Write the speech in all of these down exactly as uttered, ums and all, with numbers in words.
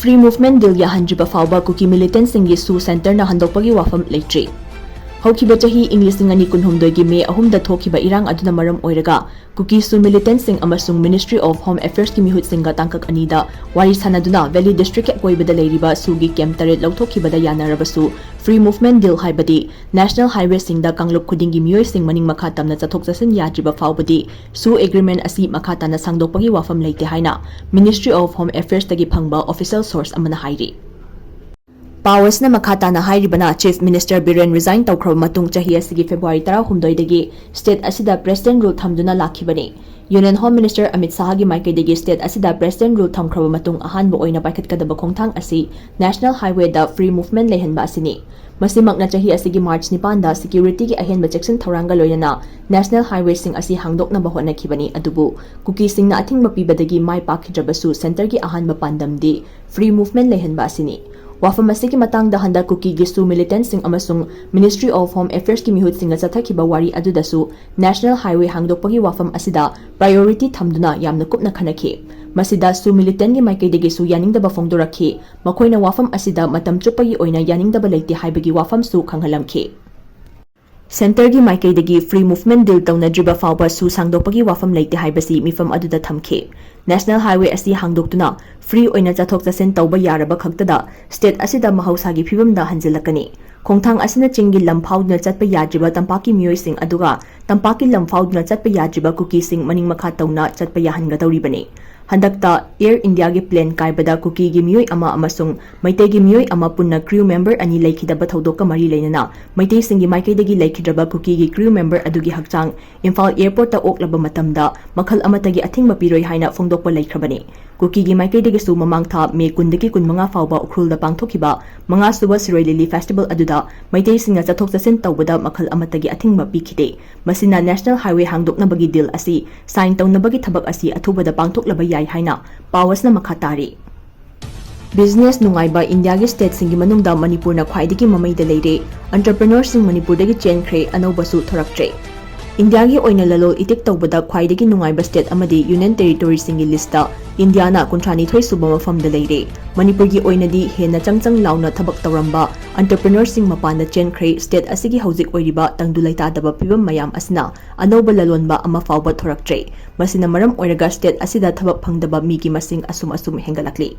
Free Movement Deal ꯌꯥꯍꯟꯗ꯭ꯔꯤꯕ ꯐꯥꯎꯕ ꯀꯨꯀꯤ militantꯁꯤꯡꯒꯤ ꯁꯨ centreꯅ ꯍꯟꯗꯣꯛꯄꯒꯤ ꯋꯥꯐꯝ ꯂꯩꯇ꯭ꯔꯤ꯫ ꯍꯧꯈꯤꯕ ꯆꯍꯤ ꯏꯪ ꯂꯤꯁꯤꯡ ꯑꯅꯤ ꯀꯨꯟꯍꯨꯝꯗꯣꯏꯒꯤ ꯃꯦ ꯑꯍꯨꯝꯗ ꯊꯣꯛꯈꯤꯕ ꯏꯔꯥꯡ ꯑꯗꯨꯅ ꯃꯔꯝ ꯑꯣꯏꯔꯒ ꯀꯨꯀꯤ ꯁꯨ militantꯁꯤꯡ ꯑꯃꯁꯨꯡ Ministry of Home Affairsꯀꯤ ꯃꯤꯍꯨꯠꯁꯤꯡꯒ ꯇꯥꯡꯀꯛ ꯑꯅꯤꯗ ꯋꯥꯔꯤ ꯁꯥꯅꯗꯨꯅ Valley Districtꯀꯤ ꯑꯀꯣꯏꯕꯗ ꯂꯩꯔꯤꯕ ꯁꯨꯒꯤ camp ꯇꯔꯦꯠ ꯂꯧꯊꯣꯛꯈꯤꯕꯗ ꯌꯥꯅꯔꯕꯁꯨ, Free Movement Deal ꯍꯥꯏꯕꯗꯤ National Highwayꯁꯤꯡꯗ ꯀꯥꯡꯂꯨꯞ ꯈꯨꯗꯤꯡꯒꯤ ꯃꯤꯑꯣꯏꯁꯤꯡ ꯃꯅꯤꯡ ꯃꯈꯥ ꯇꯝꯅ ꯆꯠꯊꯣꯛ ꯆꯠꯁꯤꯟ ꯌꯥꯗ꯭ꯔꯤꯕ ꯐꯥꯎꯕꯗꯤ ꯁꯨ agreement ꯑꯁꯤ ꯃꯈꯥ ꯇꯥꯅ ꯁꯥꯡꯗꯣꯛꯄꯒꯤ ꯋꯥꯐꯝ ꯂꯩꯇꯦ ꯍꯥꯏꯅ Ministry of Home Affairsꯇꯒꯤ ꯐꯪꯕ official source ꯑꯃꯅ ꯍꯥꯏꯔꯤ꯫ ꯄꯥꯎ ꯑꯁꯤꯅ ꯃꯈꯥ ꯇꯥꯅ ꯍꯥꯏꯔꯤꯕꯅ, Chief Minister ꯕꯤꯔꯦꯟ resign ꯇꯧꯈ꯭ꯔꯕ ꯃꯇꯨꯡ ꯆꯍꯤ ꯑꯁꯤꯒꯤ February ꯇꯔꯥꯍꯨꯝꯗꯣꯏꯗꯒꯤ state ꯑꯁꯤꯗ President rule ꯊꯝꯗꯨꯅ ꯂꯥꯛꯈꯤꯕꯅꯤ꯫ Union Home Minister ꯑꯃꯤꯠ ꯁꯥꯍꯒꯤ ꯃꯥꯏꯀꯩꯗꯒꯤ state ꯑꯁꯤꯗ President rule ꯊꯝꯈ꯭ꯔꯕ ꯃꯇꯨꯡ ꯑꯍꯥꯟꯕ ꯑꯣꯏꯅ ꯄꯥꯏꯈꯠꯀꯗꯕ ꯈꯣꯡꯊꯥꯡ ꯑꯁꯤ National Highwayꯗ free movement ꯂꯩꯍꯟꯕ ꯑꯁꯤꯅꯤ꯫ ꯃꯁꯤꯃꯛꯅ ꯆꯍꯤ ꯑꯁꯤꯒꯤ March ꯅꯤꯄꯥꯟꯗ securityꯒꯤ ꯑꯍꯦꯟꯕ ꯆꯦꯛꯁꯤꯟ ꯊꯧꯔꯥꯡꯒ ꯂꯣꯏꯅꯅ National Highwayꯁꯤꯡ ꯑꯁꯤ ꯍꯥꯡꯗꯣꯛꯅꯕ ꯍꯣꯠꯅꯈꯤꯕꯅꯤ꯫ ꯑꯗꯨꯕꯨ ꯀꯨꯀꯤꯁꯤꯡꯅ ꯑꯊꯤꯡꯕ ꯄꯤꯕꯗꯒꯤ ꯃꯥꯏ ꯄꯥꯛꯈꯤꯗ꯭ꯔꯕꯁꯨ centreꯒꯤ ꯑꯍꯥꯟꯕ ꯄꯥꯟꯗꯝꯗꯤ free movement ꯂꯩꯍꯟꯕ ꯑꯁꯤꯅꯤ꯫ ꯋꯥꯐꯝ ꯑꯁꯤꯒꯤ ꯃꯇꯥꯡꯗ ꯍꯟꯗꯛ ꯀꯨꯀꯤꯒꯤ ꯁꯨ militantꯁꯤꯡ ꯑꯃꯁꯨꯡ Ministry of Home Affairsꯀꯤ ꯃꯤꯍꯨꯠꯁꯤꯡꯒ ꯆꯠꯊꯈꯤꯕ ꯋꯥꯔꯤ ꯑꯗꯨꯗꯁꯨ National Highway ꯍꯥꯡꯗꯣꯛꯄꯒꯤ ꯋꯥꯐꯝ ꯑꯁꯤꯗ priority ꯊꯝꯗꯨꯅ ꯌꯥꯝꯅ ꯀꯨꯞꯅ ꯈꯟꯅꯈꯤ꯫ ꯃꯁꯤꯗ ꯁꯨ militantꯀꯤ ꯃꯥꯏꯀꯩꯗꯒꯤꯁꯨ ꯌꯥꯅꯤꯡꯗꯕ ꯐꯣꯡꯗꯣꯔꯛꯈꯤ꯫ ꯃꯈꯣꯏꯅ ꯋꯥꯐꯝ ꯑꯁꯤꯗ ꯃꯇꯝ ꯆꯨꯞꯄꯒꯤ ꯑꯣꯏꯅ ꯌꯥꯅꯤꯡꯗꯕ ꯂꯩꯇꯦ ꯍꯥꯏꯕꯒꯤ ꯋꯥꯐꯝꯁꯨ ꯈꯪꯍꯜꯂꯝꯈꯤ꯫ Centreꯒꯤ ꯃꯥꯏꯀꯩꯗꯒꯤ free movement deal ꯇꯧꯅꯗ꯭ꯔꯤꯕ ꯐꯥꯎꯕ ꯁꯨ ꯁꯥꯡꯗꯣꯛꯄꯒꯤ ꯋꯥꯐꯝ ꯂꯩꯇꯦ ꯍꯥꯏꯕꯁꯤ ꯃꯤꯐꯝ ꯑꯗꯨꯗ ꯊꯝꯈꯤ꯫ National Highway ꯑꯁꯤ ꯍꯥꯡꯗꯣꯛꯇꯨꯅ free ꯑꯣꯏꯅ ꯆꯠꯊꯣꯛ ꯆꯠꯁꯤꯟ ꯇꯧꯕ ꯌꯥꯔꯕ ꯈꯛꯇꯗ state ꯑꯁꯤꯗ ꯃꯍꯧꯁꯥꯒꯤ ꯐꯤꯕꯝꯗ ꯍꯟꯖꯤꯜꯂꯛꯀꯅꯤ꯫ ꯈꯣꯡꯊꯥꯡ ꯑꯁꯤꯅ ꯆꯤꯡꯒꯤ ꯂꯝ ꯐꯥꯎꯗꯨꯅ ꯆꯠꯄ ꯌꯥꯗ꯭ꯔꯤꯕ ꯇꯝꯄꯥꯛꯀꯤ ꯃꯤꯑꯣꯏꯁꯤꯡ ꯑꯗꯨꯒ ꯇꯝꯄꯥꯛꯀꯤ ꯂꯝ ꯐꯥꯎꯗꯨꯅ ꯆꯠꯄ ꯌꯥꯗ꯭ꯔꯤꯕ ꯀꯨꯀꯤꯁꯤꯡ ꯃꯅꯤꯡ ꯃꯈꯥ ꯇꯧꯅ ꯆꯠꯄ ꯌꯥꯍꯟꯒꯗꯧꯔꯤꯕꯅꯤ꯫ ꯍꯟꯗꯛꯇ Air Indiaꯒꯤ plane ꯀꯥꯏꯕꯗ ꯀꯨꯀꯤꯒꯤ ꯃꯤꯑꯣꯏ ꯑꯃ ꯑꯃꯁꯨꯡ ꯃꯩꯇꯩꯒꯤ ꯃꯤꯑꯣꯏ ꯑꯃ ꯄꯨꯟꯅ crew member ꯑꯅꯤ ꯂꯩꯈꯤꯗꯕ ꯊꯧꯗꯣꯛꯀ ꯃꯔꯤ ꯂꯩꯅꯅ ꯃꯩꯇꯩꯁꯤꯡꯒꯤ ꯃꯥꯏꯀꯩꯗꯒꯤ ꯂꯩꯈꯤꯗ꯭ꯔꯕ ꯀꯨꯀꯤꯒꯤ crew member ꯑꯗꯨꯒꯤ ꯍꯛꯆꯥꯡ ꯏꯝꯐꯥꯜ airportꯇ ꯑꯣꯛꯂꯕ ꯃꯇꯝꯗ ꯃꯈꯜ ꯑꯃꯠꯇꯒꯤ ꯑꯊꯤꯡꯕ ꯄꯤꯔꯣꯏ ꯍꯥꯏꯅ ꯐꯣꯡꯗꯣꯛꯄ ꯂꯩꯈ꯭ꯔꯕꯅꯤ꯫ ꯀꯨꯀꯤꯒꯤ ꯃꯥꯏꯀꯩꯗꯒꯤꯁꯨ ꯃꯃꯥꯡ ꯊꯥ May ꯀꯨꯟꯗꯒꯤ ꯀꯨꯟꯃꯉꯥ ꯐꯥꯎꯕ ꯎꯈ꯭ꯔꯨꯜꯗ ꯄꯥꯡꯊꯣꯛꯈꯤꯕ ꯃꯉꯥ ꯁꯨꯕ ꯁꯤꯔꯣꯏ ꯂꯤꯂꯤ festival ꯑꯗꯨꯗ ꯃꯩꯇꯩꯁꯤꯡꯅ ꯆꯠꯊꯣꯛ ꯆꯠꯁꯤꯟ ꯇꯧꯕꯗ ꯃꯈꯜ ꯑꯃꯠꯇꯒꯤ ꯑꯊꯤꯡꯕ ꯄꯤꯈꯤꯗꯦ꯫ ꯃꯁꯤꯅ National Highway ꯍꯥꯡꯗꯣꯛꯅꯕꯒꯤ deal ꯑꯁꯤ sign ꯇꯧꯅꯕꯒꯤ ꯊꯕꯛ ꯑꯁꯤ ꯑꯊꯨꯕꯗ ꯄꯥꯡꯊꯣꯛꯂꯕ ꯌꯥꯏ ꯍꯥꯏꯅ ꯄꯥꯎ ꯑꯁꯤꯅ ꯃꯈꯥ ꯇꯥꯔꯤ꯫ Business ꯅꯨꯡꯉꯥꯏꯕ ꯏꯟꯗꯤꯌꯥꯒꯤ stateꯁꯤꯡꯒꯤ ꯃꯅꯨꯡꯗ ꯃꯅꯤꯄꯨꯔꯅ ꯈ꯭ꯋꯥꯏꯗꯒꯤ ꯃꯃꯩꯗ ꯂꯩꯔꯦ꯫ Entrepreneurꯁꯤꯡ ꯃꯅꯤꯄꯨꯔꯗꯒꯤ ꯆꯦꯟꯈ꯭ꯔꯦ, ꯑꯅꯧꯕꯁꯨ ꯊꯣꯔꯛꯇ꯭ꯔꯦ꯫ ꯏꯟꯗꯤꯌꯥꯒꯤ ꯑꯣꯏꯅ ꯂꯂꯣꯜ ꯏꯇꯤꯛ ꯇꯧꯕꯗ ꯈ꯭ꯋꯥꯏꯗꯒꯤ ꯅꯨꯡꯉꯥꯏꯕ ꯁ꯭ꯇꯦꯠ ꯑꯃꯗꯤ ꯌꯨꯅꯤꯌꯟ ꯇꯦꯔꯤꯇꯣꯔꯤꯁꯤꯡꯒꯤ ꯂꯤꯁꯇ ꯏꯟꯗꯤꯌꯥꯅ ꯀꯨꯟꯊ꯭ꯔꯥꯅꯤꯊꯣꯏ ꯁꯨꯕ ꯃꯐꯝꯗ ꯂꯩꯔꯦ꯫ ꯃꯅꯤꯄꯨꯔꯒꯤ ꯑꯣꯏꯅꯗꯤ ꯍꯦꯟꯅ ꯆꯪ ꯆꯪ ꯂꯥꯎꯅ ꯊꯕꯛ ꯇꯧꯔꯝꯕ ꯑꯟꯇꯔꯄ꯭ꯔꯤꯅꯔꯁꯤꯡ ꯃꯄꯥꯟꯗ ꯆꯦꯟꯈ꯭ꯔꯦ꯫ ꯁ꯭ꯇꯦꯠ ꯑꯁꯤꯒꯤ ꯍꯧꯖꯤꯛ ꯑꯣꯏꯔꯤꯕ ꯇꯪꯗꯨ ꯂꯩꯇꯥꯗꯕ ꯐꯤꯕꯝ ꯃꯌꯥꯝ ꯑꯁꯤꯅ ꯑꯅꯧꯕ ꯂꯂꯣꯟꯕ ꯑꯃ ꯐꯥꯎꯕ ꯊꯣꯔꯛꯇ꯭ꯔꯦ꯫ ꯃꯁꯤꯅ ꯃꯔꯝ ꯑꯣꯏꯔꯒ ꯁ꯭ꯇꯦꯠ ꯑꯁꯤꯗ ꯊꯕꯛ ꯐꯪꯗꯕ ꯃꯤꯒꯤ ꯃꯁꯤꯡ ꯑꯁꯨꯝ ꯑꯁꯨꯝ ꯍꯦꯟꯒꯠꯂꯛꯂꯤ꯫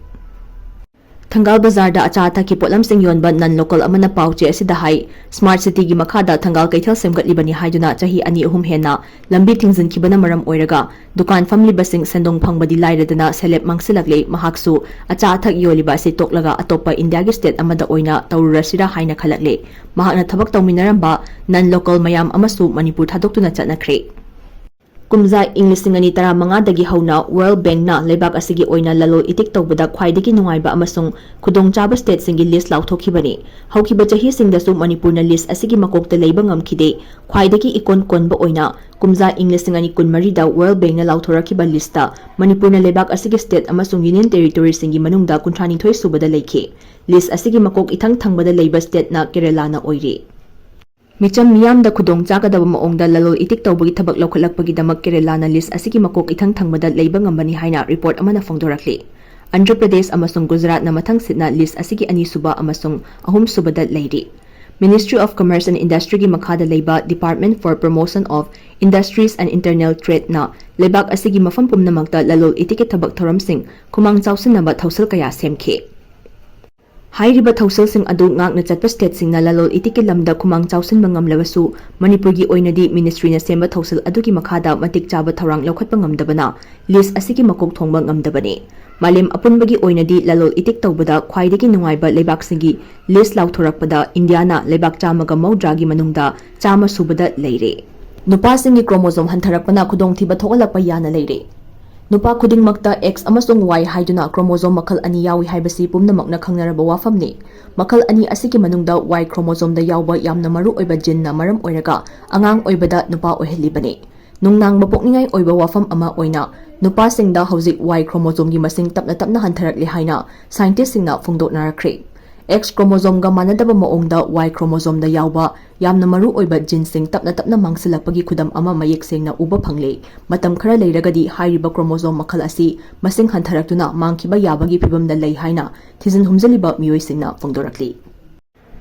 ꯊꯪꯒꯥꯜ ꯕꯖꯥꯔꯗ ꯑꯆꯥ ꯑꯊꯛꯀꯤ ꯄꯣꯠꯂꯝꯁꯤꯡ ꯌꯣꯟꯕ ꯅꯟ ꯂꯣꯀꯦꯜ ꯑꯃꯅ ꯄꯥꯎꯆꯦ ꯑꯁꯤꯗ ꯍꯥꯏ, ꯁ꯭ꯃꯥꯔꯠ ꯁꯤꯇꯤꯒꯤ ꯃꯈꯥꯗ ꯊꯪꯒꯥꯜ ꯀꯩꯊꯦꯜ ꯁꯦꯝꯒꯠꯂꯤꯕꯅꯤ ꯍꯥꯏꯗꯨꯅ ꯆꯍꯤ ꯑꯅꯤ ꯑꯍꯨꯝ ꯍꯦꯟꯅ ꯂꯝꯕꯤ ꯊꯤꯡꯖꯤꯟꯈꯤꯕꯅ ꯃꯔꯝ ꯑꯣꯏꯔꯒ ꯗꯨꯀꯥꯟ ꯐꯝꯂꯤꯕꯁꯤꯡ ꯁꯦꯟꯗꯣꯡ ꯐꯪꯕꯗꯤ ꯂꯥꯏꯔꯗꯅ ꯁꯦꯜꯂꯦꯞ ꯃꯥꯡꯁꯤꯜꯂꯛꯂꯦ꯫ ꯃꯍꯥꯛꯁꯨ ꯑꯆꯥ ꯑꯊꯛ ꯌꯣꯜꯂꯤꯕ ꯑꯁꯤ ꯇꯣꯛꯂꯒ ꯑꯇꯣꯞꯄ ꯏꯟꯗꯤꯌꯥꯒꯤ ꯁ꯭ꯇꯦꯠ ꯑꯃꯗ ꯑꯣꯏꯅ ꯇꯧꯔꯨꯔꯁꯤꯔꯥ ꯍꯥꯏꯅ ꯈꯜꯂꯛꯂꯦ꯫ ꯃꯍꯥꯛꯅ ꯊꯕꯛ ꯇꯧꯃꯤꯟꯅꯔꯝꯕ ꯅꯟ ꯂꯣꯀꯦꯜ ꯃꯌꯥꯝ ꯑꯃꯁꯨ ꯃꯅꯤꯄꯨꯔ ꯊꯥꯗꯣꯛꯇꯨꯅ ꯆꯠꯅꯈ꯭ꯔꯦ꯫ ꯀꯨꯝꯖꯥ ꯏꯪ ꯂꯤꯁꯤꯡ ꯑꯅꯤ ꯇꯔꯥꯃꯉꯥꯗꯒꯤ ꯍꯧꯅ ꯋꯥꯔꯜ ꯕꯦꯡꯛꯅ ꯂꯩꯕꯥꯛ ꯑꯁꯤꯒꯤ ꯑꯣꯏꯅ ꯂꯂꯣꯜ ꯏꯇꯤꯛ ꯇꯧꯕꯗ ꯈ꯭ꯋꯥꯏꯗꯒꯤ ꯅꯨꯡꯉꯥꯏꯕ ꯑꯃꯁꯨꯡ ꯈꯨꯗꯣꯡꯆꯥꯕ ꯁ꯭ꯇꯦꯠꯁꯤꯡꯒꯤ ꯂꯤꯁ ꯂꯥꯎꯊꯣꯛꯈꯤꯕꯅꯤ꯫ ꯍꯧꯈꯤꯕ ꯆꯍꯤꯁꯤꯡꯗꯗꯁꯨ ꯃꯅꯤꯄꯨꯔꯅ ꯂꯤꯁ ꯑꯁꯤꯒꯤ ꯃꯀꯣꯛꯇ ꯂꯩꯕ ꯉꯝꯈꯤꯗꯦ꯫ ꯈ꯭ꯋꯥꯏꯗꯒꯤ ꯏꯀꯣꯟ ꯀꯣꯟꯕ ꯑꯣꯏꯅ ꯀꯨꯝꯖꯥ ꯏꯪ ꯂꯤꯁꯤꯡ ꯑꯅꯤ ꯀꯨꯟꯃꯔꯤꯗ ꯋꯥꯔꯜ ꯕꯦꯡꯛꯅ ꯂꯥꯎꯊꯣꯔꯛꯈꯤꯕ ꯂꯤꯁꯇ ꯃꯅꯤꯄꯨꯔꯅ ꯂꯩꯕꯥꯛ ꯑꯁꯤꯒꯤ ꯁ꯭ꯇꯦꯠ ꯑꯃꯁꯨꯡ ꯌꯨꯅꯤꯌꯟ ꯇꯦꯔꯤꯇꯣꯔꯤꯁꯤꯡꯒꯤ ꯃꯅꯨꯡꯗ ꯀꯨꯟꯊ꯭ꯔꯥꯅꯤꯊꯣꯏ ꯁꯨꯕꯗ ꯂꯩꯈꯤ꯫ ꯂꯤꯁ ꯑꯁꯤꯒꯤ ꯃꯀꯣꯛ ꯏꯊꯪ ꯊꯪꯕꯗ ꯂꯩꯕ ꯁ꯭ꯇꯦꯠꯅ ꯀꯦꯔꯦꯂꯥꯅ ꯑꯣꯏꯔꯤ꯫ ꯃꯤꯆꯝ ꯃꯤꯌꯥꯝꯗ ꯈꯨꯗꯣꯡ ꯆꯥꯒꯗꯕ ꯃꯑꯣꯡꯗ ꯂꯂꯣꯜ ꯏꯇꯤꯛ ꯇꯧꯕꯒꯤ ꯊꯕꯛ ꯂꯧꯈꯠꯂꯛꯄꯒꯤꯗꯃꯛ ꯀꯦꯔꯦꯂꯥꯅ ꯂꯤꯁ ꯑꯁꯤꯒꯤ ꯃꯀꯣꯛ ꯏꯊꯪ ꯊꯪꯕꯗ ꯂꯩꯕ ꯉꯝꯕꯅꯤ ꯍꯥꯏꯅ ꯔꯤꯄꯣꯔꯠ ꯑꯃꯅ ꯐꯣꯡꯗꯣꯔꯛꯂꯤ꯫ ꯑꯟꯙ꯭ꯔ ꯄ꯭ꯔꯗꯦꯁ ꯑꯃꯁꯨꯡ ꯒꯨꯖꯔꯥꯠꯅ ꯃꯊꯪ ꯁꯤꯠꯅ ꯂꯤꯁ ꯑꯁꯤꯒꯤ ꯑꯅꯤꯁꯨꯕ ꯑꯃꯁꯨꯡ ꯑꯍꯨꯝꯁꯨꯕꯗ ꯂꯩꯔꯤ꯫ Ministry of Commerce and Industryꯒꯤ ꯃꯈꯥꯗ ꯂꯩꯕ Department for Promotion of Industries and Internal Tradeꯅ ꯂꯩꯕꯥꯛ ꯑꯁꯤꯒꯤ ꯃꯐꯝ ꯄꯨꯝꯅꯃꯛꯇ ꯂꯂꯣꯜ ꯏꯇꯤꯛꯀꯤ ꯊꯕꯛ ꯊꯧꯔꯝꯁꯤꯡ ꯈꯨꯃꯥꯡ ꯆꯥꯎꯁꯤꯟꯅꯕ ꯊꯧꯁꯤꯜ ꯀꯌꯥ ꯁꯦꯝꯈꯤ꯫ ꯍꯥꯏꯔꯤꯕ ꯊꯧꯁꯤꯜꯁꯤꯡ ꯑꯗꯨ ꯉꯥꯛꯅ ꯆꯠꯄ ꯁ꯭ꯇꯦꯠꯁꯤꯡꯅ ꯂꯂꯣꯜ ꯏꯇꯤꯛꯀꯤ ꯂꯝꯗ ꯈꯨꯃꯥꯡ ꯆꯥꯎꯁꯤꯟꯕ ꯉꯝꯂꯕꯁꯨ, ꯃꯅꯤꯄꯨꯔꯒꯤ ꯑꯣꯏꯅꯗꯤ ꯃꯤꯅꯤꯁꯇ꯭ꯔꯤꯅ ꯁꯦꯝꯕ ꯊꯧꯁꯤꯜ ꯑꯗꯨꯒꯤ ꯃꯈꯥꯗ ꯃꯇꯤꯛ ꯆꯥꯕ ꯊꯧꯔꯥꯡ ꯂꯧꯈꯠꯄ ꯉꯝꯗꯕꯅ ꯂꯤꯁ ꯑꯁꯤꯒꯤ ꯃꯀꯣꯛ ꯊꯣꯡꯕ ꯉꯝꯗꯕꯅꯤ꯫ ꯃꯥꯂꯦꯝ ꯑꯄꯨꯟꯕꯒꯤ ꯑꯣꯏꯅꯗꯤ ꯂꯂꯣꯜ ꯏꯇꯤꯛ ꯇꯧꯕꯗ ꯈ꯭ꯋꯥꯏꯗꯒꯤ ꯅꯨꯡꯉꯥꯏꯕ ꯂꯩꯕꯥꯛꯁꯤꯡꯒꯤ ꯂꯤꯁ ꯂꯥꯎꯊꯣꯔꯛꯄꯗ ꯏꯟꯗꯤꯌꯥꯅ ꯂꯩꯕꯥꯛ ꯆꯥꯝꯃꯒ ꯃꯧꯗ꯭ꯔꯥꯒꯤ ꯃꯅꯨꯡꯗ ꯆꯥꯝꯃ ꯁꯨꯕꯗ ꯂꯩꯔꯦ꯫ ꯅꯨꯄꯥꯁꯤꯡꯒꯤ ꯀ꯭ꯔꯣꯃꯣꯖꯣꯝ ꯍꯟꯊꯔꯛꯄꯅ ꯈꯨꯗꯣꯡꯊꯤꯕ ꯊꯣꯛꯍꯜꯂꯛꯄ ꯌꯥꯅ ꯂꯩꯔꯦ꯫ ꯅꯨꯄꯥ ꯈꯨꯗꯤꯡꯃꯛꯇ X ꯑꯃꯁꯨꯡ Y ꯍꯥꯏꯗꯨꯅ ꯀ꯭ꯔꯣꯃꯣꯖꯣꯝ ꯃꯈꯜ ꯑꯅꯤ ꯌꯥꯎꯏ ꯍꯥꯏꯕꯁꯤ ꯄꯨꯝꯅꯃꯛꯅ ꯈꯪꯅꯔꯕ ꯋꯥꯐꯝꯅꯤ꯫ ꯃꯈꯜ ꯑꯅꯤ ꯑꯁꯤꯒꯤ ꯃꯅꯨꯡꯗ Y ꯀ꯭ꯔꯣꯃꯣꯖꯣꯝꯗ ꯌꯥꯎꯕ ꯌꯥꯝꯅ ꯃꯔꯨ ꯑꯣꯏꯕ ꯖꯤꯟꯅ ꯃꯔꯝ ꯑꯣꯏꯔꯒ ꯑꯉꯥꯡ ꯑꯣꯏꯕꯗ ꯅꯨꯄꯥ ꯑꯣꯏꯍꯜꯂꯤꯕꯅꯤ꯫ ꯅꯨꯡꯅꯥꯡꯕ ꯄꯣꯛꯅꯤꯡꯉꯥꯏ ꯑꯣꯏꯕ ꯋꯥꯐꯝ ꯑꯃ ꯑꯣꯏꯅ ꯅꯨꯄꯥꯁꯤꯡꯗ ꯍꯧꯖꯤꯛ Y ꯀ꯭ꯔꯣꯃꯣꯖꯣꯝꯒꯤ ꯃꯁꯤꯡ ꯇꯞꯅ ꯇꯞꯅ ꯍꯟꯊꯔꯛꯂꯦ ꯍꯥꯏꯅ ꯁꯥꯏꯟꯇꯤꯁꯁꯤꯡꯅ ꯐꯣꯡꯗꯣꯛꯅꯔꯛꯈ꯭ꯔꯦ꯫ X chromosomeꯒ ꯃꯥꯟꯅꯗꯕ ꯃꯑꯣꯡꯗ Y chromosomeꯗ ꯌꯥꯎꯕ ꯌꯥꯝꯅ ꯃꯔꯨ ꯑꯣꯏꯕ geneꯁꯤꯡ ꯇꯞꯅ ꯇꯞꯅ ꯃꯥꯡꯁꯤꯜꯂꯛꯄꯒꯤ ꯈꯨꯗꯝ ꯑꯃ ꯃꯌꯦꯛ ꯁꯦꯡꯅ ꯎꯕ ꯐꯪꯂꯦ꯫ ꯃꯇꯝ ꯈꯔ ꯂꯩꯔꯒꯗꯤ ꯍꯥꯏꯔꯤꯕ chromosome ꯃꯈꯜ ꯑꯁꯤ ꯃꯁꯤꯡ ꯍꯟꯊꯔꯛꯇꯨꯅ ꯃꯥꯡꯈꯤꯕ ꯌꯥꯕꯒꯤ ꯐꯤꯚꯝꯗ ꯂꯩ ꯍꯥꯏꯅ ꯊꯤꯖꯤꯟ ꯍꯨꯝꯖꯤꯜꯂꯤꯕ ꯃꯤꯑꯣꯏꯁꯤꯡꯅ ꯐꯣꯡꯗꯣꯔꯛꯂꯤ꯫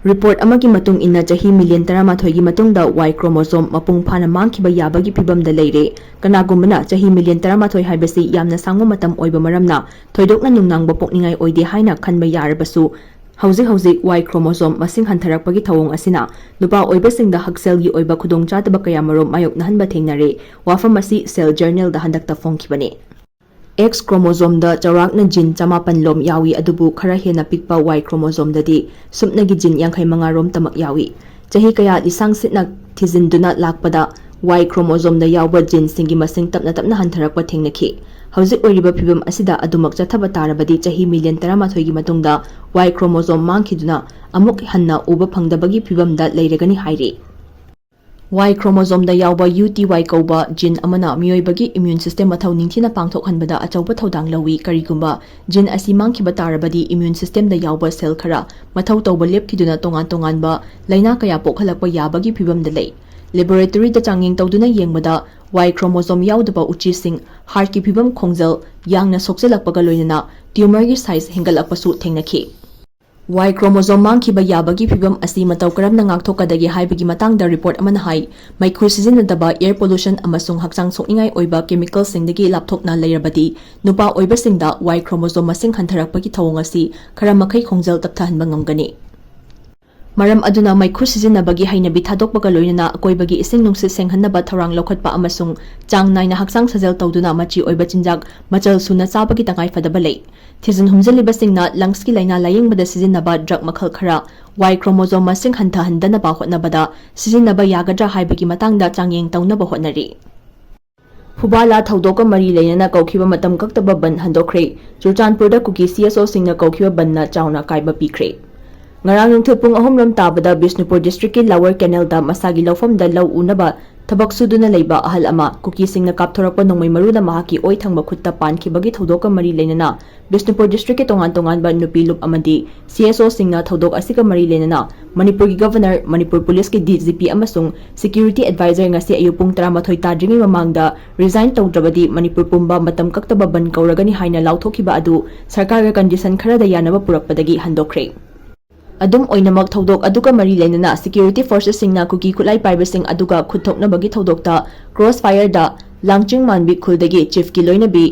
Report ꯑꯃꯒꯤ ꯃꯇꯨꯡ ꯏꯟꯅ, ꯆꯍꯤ million ꯇꯔꯥꯃꯥꯊꯣꯏꯒꯤ ꯃꯇꯨꯡꯗ Y chromosome ꯃꯄꯨꯡ ꯐꯥꯅ ꯃꯥꯡꯈꯤꯕ ꯌꯥꯕꯒꯤ ꯐꯤꯚꯝꯗ ꯂꯩꯔꯦ꯫ ꯀꯅꯥꯒꯨꯝꯕꯅ ꯆꯍꯤ million ꯇꯔꯥꯃꯥꯊꯣꯏ ꯍꯥꯏꯕꯁꯤ ꯌꯥꯝꯅ ꯁꯥꯡꯕ ꯃꯇꯝ ꯑꯣꯏꯕ ꯃꯔꯝꯅ ꯊꯣꯏꯗꯣꯛꯅ ꯅꯨꯡꯅꯥꯡꯕ ꯄꯣꯛꯅꯤꯡꯉꯥꯏ ꯑꯣꯏꯗꯦ ꯍꯥꯏꯅ ꯈꯟꯕ ꯌꯥꯔꯕꯁꯨ, ꯍꯧꯖꯤꯛ ꯍꯧꯖꯤꯛ Y chromosome ꯃꯁꯤꯡ ꯍꯟꯊꯔꯛꯄꯒꯤ ꯊꯧꯑꯣꯡ ꯑꯁꯤꯅ ꯅꯨꯄꯥ ꯑꯣꯏꯕꯁꯤꯡꯗ ꯍꯛꯁꯦꯜꯒꯤ ꯑꯣꯏꯕ ꯈꯨꯗꯣꯡꯆꯥꯗꯕ ꯀꯌꯥꯃꯔꯨꯝ ꯃꯥꯌꯣꯛꯅꯍꯟꯕ ꯊꯦꯡꯅꯔꯦ꯫ ꯋꯥꯐꯝ ꯑꯁꯤ Cell Journalꯗ ꯍꯟꯗꯛꯇ ꯐꯣꯡꯈꯤꯕꯅꯤ꯫ X chromosomeꯗ ꯆꯥꯎꯔꯥꯛꯅ gene ꯆꯃꯥꯄꯟ ꯂꯣꯝ ꯌꯥꯎꯏ, ꯑꯗꯨꯕꯨ ꯈꯔ ꯍꯦꯟꯅ ꯄꯤꯛꯄ Y chromosomeꯗꯗꯤ ꯁꯨꯞꯅꯒꯤ gene ꯌꯥꯡꯈꯩ ꯃꯉꯥ ꯔꯣꯝꯇꯃꯛ ꯌꯥꯎꯏ꯫ ꯆꯍꯤ ꯀꯌꯥ ꯂꯤꯁꯥꯡ ꯁꯤꯠꯅ ꯊꯤꯖꯤꯟꯗꯨꯅ ꯂꯥꯛꯄꯗ Y chromosomeꯗ ꯌꯥꯎꯕ geneꯁꯤꯡꯒꯤ ꯃꯁꯤꯡ ꯇꯞꯅ ꯇꯞꯅ ꯍꯟꯊꯔꯛꯄ ꯊꯦꯡꯅꯈꯤ꯫ ꯍꯧꯖꯤꯛ ꯑꯣꯏꯔꯤꯕ ꯐꯤꯚꯝ ꯑꯁꯤꯗ ꯑꯗꯨꯃꯛ ꯆꯠꯊꯕ ꯇꯥꯔꯕꯗꯤ ꯆꯍꯤ million ꯇꯔꯥꯃꯥꯊꯣꯏꯒꯤ ꯃꯇꯨꯡꯗ Y chromosome ꯃꯥꯡꯈꯤꯗꯨꯅ ꯑꯃꯨꯛ ꯍꯟꯅ ꯎꯕ ꯐꯪꯗꯕꯒꯤ ꯐꯤꯚꯝꯗ ꯂꯩꯔꯒꯅꯤ ꯍꯥꯏꯔꯤ꯫ Y chromosomeꯗ ꯌꯥꯎꯕ U T Y ꯀꯧꯕ gene ꯑꯃꯅ ꯃꯤꯑꯣꯏꯕꯒꯤ immune system ꯃꯊꯧ ꯅꯤꯡꯊꯤꯅ ꯄꯥꯡꯊꯣꯛꯍꯟꯕꯗ ꯑꯆꯧꯕ ꯊꯧꯗꯥꯡ ꯂꯧꯏ꯫ ꯀꯔꯤꯒꯨꯝꯕ gene ꯑꯁꯤ ꯃꯥꯡꯈꯤꯕ ꯇꯥꯔꯕꯗꯤ, immune systemꯗ ꯌꯥꯎꯕ cell ꯈꯔ ꯃꯊꯧ ꯇꯧꯕ ꯂꯦꯞꯈꯤꯗꯨꯅ ꯇꯣꯉꯥꯟ ꯇꯣꯉꯥꯟꯕ ꯂꯥꯏꯅꯥ ꯀꯌꯥ ꯄꯣꯛꯍꯜꯂꯛꯄ ꯌꯥꯕꯒꯤ ꯐꯤꯚꯝꯗ ꯂꯩ꯫ Laboratoryꯗ ꯆꯥꯡꯌꯦꯡ ꯇꯧꯗꯨꯅ ꯌꯦꯡꯕꯗ, Y chromosome ꯌꯥꯎꯗꯕ ꯎꯆꯤꯁꯤꯡ heartꯀꯤ ꯐꯤꯚꯝ, ꯈꯣꯡꯖꯦꯜ ꯌꯥꯡꯅ ꯁꯣꯛꯆꯜꯂꯛꯄꯒ ꯂꯣꯏꯅꯅ tumorꯒꯤ size ꯍꯦꯟꯒꯠꯂꯛꯄꯁꯨ ꯊꯦꯡꯅꯈꯤ꯫ Y chromosome ꯃꯥꯡꯈꯤꯕ ꯌꯥꯕꯒꯤ ꯐꯤꯚꯝ ꯑꯁꯤ ꯃꯇꯧ ꯀꯔꯝꯅ ꯉꯥꯛꯊꯣꯛꯀꯗꯒꯦ ꯍꯥꯏꯕꯒꯤ ꯃꯇꯥꯡꯗ report ꯑꯃꯅ ꯍꯥꯏ, ꯃꯩꯈꯨ ꯁꯤꯖꯤꯟꯅꯗꯕ, air pollution ꯑꯃꯁꯨꯡ ꯍꯛꯆꯥꯡ ꯁꯣꯛꯅꯤꯡꯉꯥꯏ ꯑꯣꯏꯕ chemicalꯁꯤꯡꯗꯒꯤ ꯂꯥꯞꯊꯣꯛꯅ ꯂꯩꯔꯕꯗꯤ, ꯅꯨꯄꯥ ꯑꯣꯏꯕꯁꯤꯡꯗ Y chromosome ꯃꯁꯤꯡ ꯍꯟꯊꯔꯛꯄꯒꯤ ꯊꯧꯑꯣꯡ ꯑꯁꯤ ꯈꯔ ꯃꯈꯩ ꯈꯣꯡꯖꯦꯜ ꯇꯞꯊꯍꯟꯕ ꯉꯝꯒꯅꯤ꯫ ꯃꯔꯝ ꯑꯗꯨꯅ ꯃꯩꯈꯨ ꯁꯤꯖꯤꯟꯅꯕꯒꯤ ꯍꯩꯅꯕꯤ ꯊꯥꯗꯣꯛꯄꯒ ꯂꯣꯏꯅꯅ ꯑꯀꯣꯏꯕꯒꯤ ꯏꯁꯤꯡ ꯅꯨꯡꯁꯤꯠ ꯁꯦꯡꯍꯟꯅꯕ ꯊꯧꯔꯥꯡ ꯂꯧꯈꯠꯄ ꯑꯃꯁꯨꯡ ꯆꯥꯡ ꯅꯥꯏꯅ ꯍꯛꯆꯥꯡ ꯁꯥꯖꯦꯜ ꯇꯧꯗꯨꯅ ꯃꯆꯤ ꯑꯣꯏꯕ ꯆꯤꯟꯖꯥꯛ ꯃꯆꯜ ꯁꯨꯅ ꯆꯥꯕꯒꯤ ꯇꯉꯥꯏꯐꯗꯕ ꯂꯩ꯫ ꯊꯤꯖꯤꯟ ꯍꯨꯝꯖꯤꯜꯂꯤꯕꯁꯤꯡꯅ lungsꯀꯤ ꯂꯥꯏꯅꯥ ꯂꯥꯌꯦꯡꯕꯗ ꯁꯤꯖꯤꯟꯅꯕ drug ꯃꯈꯜ ꯈꯔ Y chromosome ꯃꯁꯤꯡ ꯍꯟꯊꯍꯟꯗꯅꯕ ꯍꯣꯠꯅꯕꯗ ꯁꯤꯖꯤꯟꯅꯕ ꯌꯥꯒꯗ꯭ꯔꯥ ꯍꯥꯏꯕꯒꯤ ꯃꯇꯥꯡꯗ ꯆꯥꯡꯌꯦꯡ ꯇꯧꯅꯕ ꯍꯣꯠꯅꯔꯤ꯫ ꯐꯨꯕꯥꯂꯥ ꯊꯧꯗꯣꯛꯀ ꯃꯔꯤ ꯂꯩꯅꯅ ꯀꯧꯈꯤꯕ ꯃꯇꯝ ꯀꯛꯇꯕ ꯕꯟ ꯍꯟꯗꯣꯛꯈ꯭ꯔꯦ꯫ ꯆꯨꯔꯆꯥꯟꯄꯨꯔꯗ ꯀꯨꯀꯤ C S Oꯁꯤꯡꯅ ꯀꯧꯈꯤꯕ ꯕꯟꯅ ꯆꯥꯎꯅ ꯑꯀꯥꯏꯕ ꯄꯤꯈ꯭ꯔꯦ꯫ ꯉꯔꯥꯡ ꯅꯨꯡꯊꯤꯜ ꯄꯨꯡ ꯑꯍꯨꯝ ꯔꯣꯝ ꯇꯥꯕꯗ ꯕꯤꯁꯅꯨꯄꯨꯔ districtꯀꯤ Lower Canalꯗ ꯃꯁꯥꯒꯤ ꯂꯧꯐꯝꯗ ꯂꯧ ꯎꯅꯕ ꯊꯕꯛ ꯁꯨꯗꯨꯅ ꯂꯩꯕ ꯑꯍꯜ ꯑꯃ ꯀꯨꯀꯤꯁꯤꯡꯅ ꯀꯥꯞꯊꯣꯔꯛꯄ ꯅꯣꯡꯃꯩ ꯃꯔꯨꯅ ꯃꯍꯥꯛꯀꯤ ꯑꯣꯏ ꯊꯪꯕ ꯈꯨꯠꯇ ꯄꯥꯟꯈꯤꯕꯒꯤ ꯊꯧꯗꯣꯛꯀ ꯃꯔꯤ ꯂꯩꯅꯅ ꯕꯤꯁꯅꯨꯄꯨꯔ district ꯀꯤ ꯇꯣꯉꯥꯟ ꯇꯣꯉꯥꯟꯕ ꯅꯨꯄꯤ ꯂꯨꯞ ꯑꯃꯗꯤ C S O ꯁꯤꯡꯅ ꯊꯧꯗꯣꯛ ꯑꯁꯤꯒ ꯃꯔꯤ ꯂꯩꯅꯅ ꯃꯅꯤꯄꯨꯔꯒꯤ Governor, ꯃꯅꯤꯄꯨꯔ Police ꯀꯤ D G P ꯑꯃꯁꯨꯡ Security Advisor ꯉꯁꯤ ꯑꯌꯨꯛ ꯄꯨꯡ ꯇꯔꯥꯃꯥꯊꯣꯏ ꯇꯥꯗ꯭ꯔꯤꯉꯩ ꯃꯃꯥꯡꯗ resign ꯇꯧꯗ꯭ꯔꯕꯗꯤ ꯃꯅꯤꯄꯨꯔ ꯄꯨꯝꯕ ꯃꯇꯝ ꯀꯛꯇꯕ ꯕꯟ ꯀꯧꯔꯒꯅꯤ ꯍꯥꯏꯅ ꯂꯥꯎꯊꯣꯛꯈꯤꯕ ꯑꯗꯨ ꯁꯔꯀꯥꯔꯒ condition ꯈꯔꯗ ꯌꯥꯅꯕ ꯄꯨꯔꯛꯄꯗꯒꯤ ꯍꯟꯗꯣꯛꯈ꯭ꯔꯦ꯫ ꯑꯗꯨꯝ ꯑꯣꯏꯅꯃꯛ, ꯊꯧꯗꯣꯛ ꯑꯗꯨꯒ ꯃꯔꯤ ꯂꯩꯅꯅ security forces ꯁꯤꯡꯅ ꯀꯨꯀꯤ ꯈꯨꯠꯂꯥꯏ ꯄꯥꯏꯕꯁꯤꯡ ꯑꯗꯨꯒ ꯈꯨꯠ ꯊꯣꯛꯅꯕꯒꯤ ꯊꯧꯗꯣꯛꯇ cross fire ꯗ ꯂꯥꯡꯆꯤꯡ ꯃꯥꯟꯕꯤ ꯈꯨꯜꯗꯒꯤ chief ꯀꯤ ꯂꯣꯏꯅꯕꯤ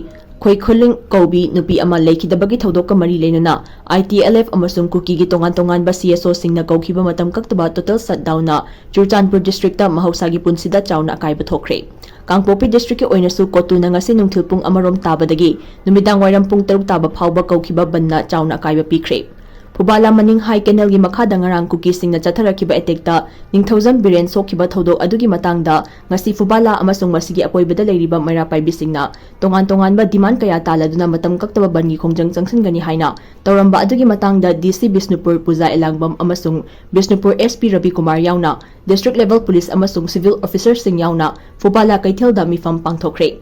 ꯈꯣꯏꯈꯨꯂꯤꯡ ꯀꯧꯕꯤ ꯅꯨꯄꯤ ꯑꯃ ꯂꯩꯈꯤꯗꯕꯒꯤ ꯊꯧꯗꯣꯛꯀ ꯃꯔꯤ ꯂꯩꯅꯅ I T L F ꯑꯃꯁꯨꯡ ꯀꯨꯀꯤꯒꯤ ꯇꯣꯉꯥꯟ ꯇꯣꯉꯥꯟꯕ C S O ꯁꯤꯡꯅ ꯀꯧꯈꯤꯕ ꯃꯇꯝ ꯀꯛꯇꯕ total shutdown ꯅ ꯆꯨꯔꯆꯥꯟꯄꯨꯔ district ꯇ ꯃꯍꯧꯁꯥꯒꯤ ꯄꯨꯟꯁꯤꯗ ꯆꯥꯎꯅ ꯑꯀꯥꯏꯕ ꯊꯣꯛꯈ꯭ꯔꯦ꯫ ꯀꯥꯡꯄꯣꯛꯄꯤ district ꯀꯤ ꯑꯣꯏꯅꯁꯨ ꯀꯣꯇꯨꯅ ꯉꯁꯤ ꯅꯨꯡꯊꯤꯜ ꯄꯨꯡ ꯑꯃꯔꯣꯝ ꯇꯥꯕꯗꯒꯤ ꯅꯨꯃꯤꯗꯥꯡ ꯋꯥꯏꯔꯝ ꯄꯨꯡ ꯇꯔꯨꯛ ꯇꯥꯕ ꯐꯥꯎꯕ ꯀꯧꯈꯤꯕ ꯕꯟꯅ ꯆꯥꯎꯅ ꯑꯀꯥꯏꯕ ꯄꯤꯈ꯭ꯔꯦ꯫ ꯐꯨꯕꯥꯂꯥ ꯃꯅꯤꯡ ꯍꯥꯏ ꯀꯦꯅꯦꯜꯒꯤ ꯃꯈꯥꯗ ꯉꯔꯥꯡ ꯀꯨꯀꯤꯁꯤꯡꯅ ꯆꯠꯊꯔꯛꯈꯤꯕ attack ꯇ ꯅꯤꯡꯊꯧꯖꯝ ꯕꯤꯔꯦꯟ ꯁꯣꯛꯈꯤꯕ ꯊꯧꯗꯣꯛ ꯑꯗꯨꯒꯤ ꯃꯇꯥꯡꯗ ꯉꯁꯤ ꯐꯨꯕꯥꯂꯥ ꯑꯃꯁꯨꯡ ꯃꯁꯤꯒꯤ ꯑꯀꯣꯏꯕꯗ ꯂꯩꯔꯤꯕ ꯃꯩꯔꯥ ꯄꯥꯏꯕꯤꯁꯤꯡꯅ ꯇꯣꯉꯥꯟ ꯇꯣꯉꯥꯟꯕ demand ꯀꯌꯥ ꯇꯥꯜꯂꯗꯨꯅ ꯃꯇꯝ ꯀꯛꯇꯕ ꯕꯟꯒꯤ ꯈꯣꯡꯖꯪ ꯆꯪꯁꯤꯟꯒꯅꯤ ꯍꯥꯏꯅ ꯇꯧꯔꯝꯕ ꯑꯗꯨꯒꯤ ꯃꯇꯥꯡꯗ D C ꯕꯤꯁꯅꯨꯄꯨꯔ ꯄꯨꯖꯥ ꯑꯦꯂꯥꯡꯕꯝ ꯑꯃꯁꯨꯡ ꯕꯤꯁꯅꯨꯄꯨꯔ S P ꯔꯕꯤꯀꯨꯃꯥꯔ ꯌꯥꯎꯅ district level police ꯑꯃꯁꯨꯡ civil officer ꯁꯤꯡ ꯌꯥꯎꯅ ꯐꯨꯕꯥꯂꯥ ꯀꯩꯊꯦꯜꯗ ꯃꯤꯐꯝ ꯄꯥꯡꯊꯣꯛꯈ꯭ꯔꯦ꯫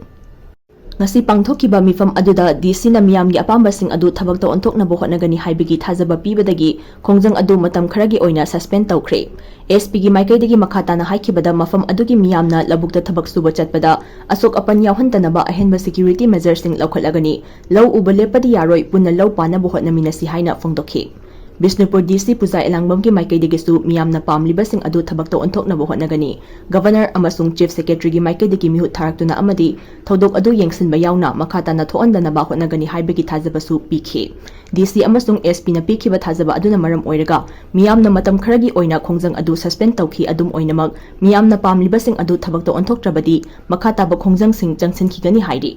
ꯉꯁꯤ ꯄꯥꯡꯊꯣꯛꯈꯤꯕ ꯃꯤꯐꯝ ꯑꯗꯨꯗ D C ꯅ ꯃꯤꯌꯥꯝꯒꯤ ꯑꯄꯥꯝꯕꯁꯤꯡ ꯑꯗꯨ ꯊꯕꯛꯇ ꯑꯣꯟꯊꯣꯛꯅꯕ ꯍꯣꯠꯅꯒꯅꯤ ꯍꯥꯏꯕꯒꯤ ꯊꯥꯖꯕ ꯄꯤꯕꯗꯒꯤ ꯈꯣꯡꯖꯪ ꯑꯗꯨ ꯃꯇꯝ ꯈꯔꯒꯤ ꯑꯣꯏꯅ suspend ꯇꯧꯈ꯭ꯔꯦ꯫ S P ꯒꯤ ꯃꯥꯏꯀꯩꯗꯒꯤ ꯃꯈꯥ ꯇꯥꯅ ꯍꯥꯏꯈꯤꯕꯗ, ꯃꯐꯝ ꯑꯗꯨꯒꯤ ꯃꯤꯌꯥꯝꯅ ꯂꯧꯕꯨꯛꯇ ꯊꯕꯛ ꯁꯨꯕ ꯆꯠꯄꯗ ꯑꯁꯣꯛ ꯑꯄꯟ ꯌꯥꯎꯍꯟꯗꯅꯕ ꯑꯍꯦꯟꯕ security measure ꯁꯤꯡ ꯂꯧꯈꯠꯂꯒꯅꯤ꯫ ꯂꯧ ꯎꯕ ꯂꯦꯞꯄꯗꯤ ꯌꯥꯔꯣꯏ, ꯄꯨꯟꯅ ꯂꯧ ꯄꯥꯟꯅꯕ ꯍꯣꯠꯅꯃꯤꯟꯅꯁꯤ ꯍꯥꯏꯅ ꯐꯣꯡꯗꯣꯛꯈꯤ꯫ ꯕꯤꯁꯅꯨꯄꯨꯔ D C ꯄꯨꯖꯥ ꯑꯦꯂꯥꯡꯕꯝꯒꯤ ꯃꯥꯏꯀꯩꯗꯒꯤꯁꯨ ꯃꯤꯌꯥꯝꯅ ꯄꯥꯝꯂꯤꯕꯁꯤꯡ ꯑꯗꯨ ꯊꯕꯛꯇ ꯑꯣꯟꯊꯣꯛꯅꯕ ꯍꯣꯠꯅꯒꯅꯤ꯫ Governor ꯑꯃꯁꯨꯡ Chief Secretary ꯒꯤ ꯃꯥꯏꯀꯩꯗꯒꯤ ꯃꯤꯍꯨꯠ ꯊꯥꯔꯛꯇꯨꯅ ꯑꯃꯗꯤ ꯊꯧꯗꯣꯛ ꯑꯗꯨ ꯌꯦꯡꯁꯤꯟꯕ ꯌꯥꯎꯅ ꯃꯈꯥ ꯇꯥꯅ ꯊꯣꯛꯍꯟꯗꯅꯕ ꯍꯣꯠꯅꯒꯅꯤ ꯍꯥꯏꯕꯒꯤ ꯊꯥꯖꯕꯁꯨ ꯄꯤꯈꯤ꯫ D C ꯑꯃꯁꯨꯡ S P ꯅ ꯄꯤꯈꯤꯕ ꯊꯥꯖꯕ ꯑꯗꯨꯅ ꯃꯔꯝ ꯑꯣꯏꯔꯒ ꯃꯤꯌꯥꯝꯅ ꯃꯇꯝ ꯈꯔꯒꯤ ꯑꯣꯏꯅ ꯈꯣꯡꯖꯪ ꯑꯗꯨ suspend ꯇꯧꯈꯤ꯫ ꯑꯗꯨꯝ ꯑꯣꯏꯅꯃꯛ, ꯃꯤꯌꯥꯝꯅ ꯄꯥꯝꯂꯤꯕꯁꯤꯡ ꯑꯗꯨ ꯊꯕꯛꯇ ꯑꯣꯟꯊꯣꯛꯇ꯭ꯔꯕꯗꯤ ꯃꯈꯥ ꯇꯥꯕ ꯈꯣꯡꯖꯪꯁꯤꯡ ꯆꯪꯁꯤꯟꯈꯤꯒꯅꯤ ꯍꯥꯏꯔꯤ꯫